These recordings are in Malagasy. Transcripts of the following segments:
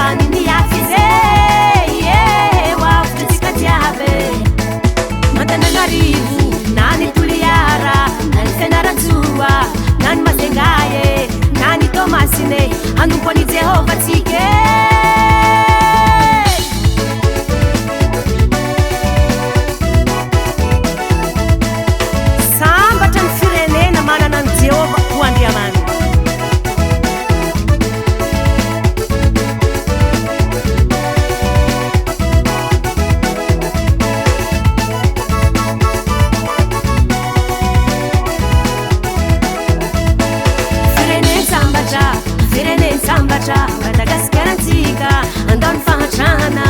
ambany miafy izy e, ie, ho avotra antsika jiaby e. Antananarivo na ny Toliara na ny Fianarantsoa na ny Majunga e, na ny Toamasina e, hanompo an'i Jehovah tsika e. Sambatra ny firenena manana an'i Jehovah ho Andriamaniny. Firenen-tsambatra, firenen-tsambatra, Madagasikara antsika, andao ny fahantrana.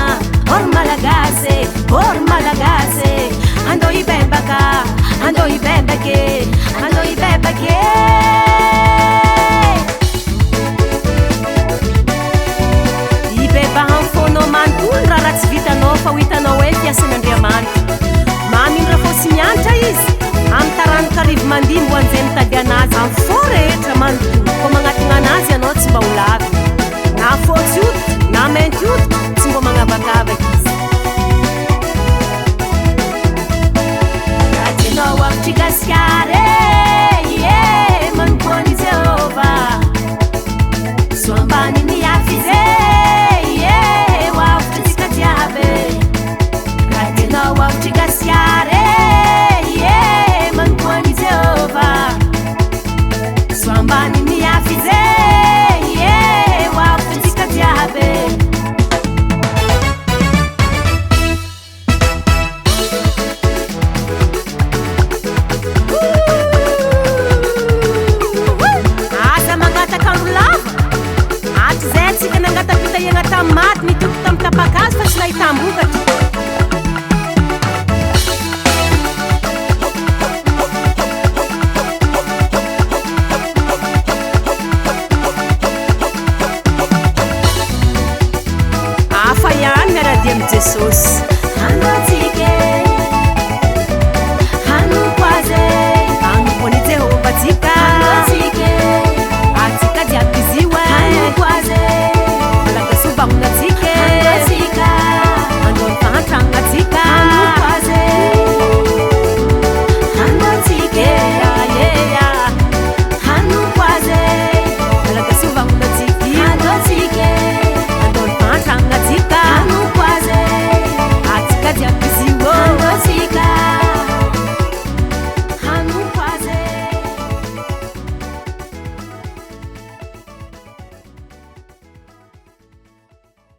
Ô ry Malagasy e, ô ry Malagasy e, andao hibebaka, andao hibebaka e, andao hibebaka e. Hibebahan'ny fonao manontolo raha raha tsy vitanao fa ho hitanao hoe fiasan'Andriamanitra. Mamindra fo sy miantra Izy amin'ny taranaka arivo mandimby ho an'izay mitady an'Azy amin'ny fo rehetra manontolo. Koa magnatona an'Azy ianao tsy mba ho laviny. Na fotsy hoditra na mainty hoditra tsy mba magnavakavaka Izy. Raha tianao avotr'i Gasikara e, ie, manompo an'i Jehovah. Zo ambany miafy izy e, ie, ho avotra antsika jiaby e. Raha tianao avotr'i Gasikara e, ie, manompo an'i Jehovah. Zo ambany miafy izy e, ie, ho avotra antsika jiaby e. Aza mangataka andro lava. Hatrizay antsika nangata-pitahiagna tamin'ny maty nitoky tamin'ny tapa-kazo fa tsy nahitam-bokatra. Hafa ihany miara-dia amin'i Jesosy.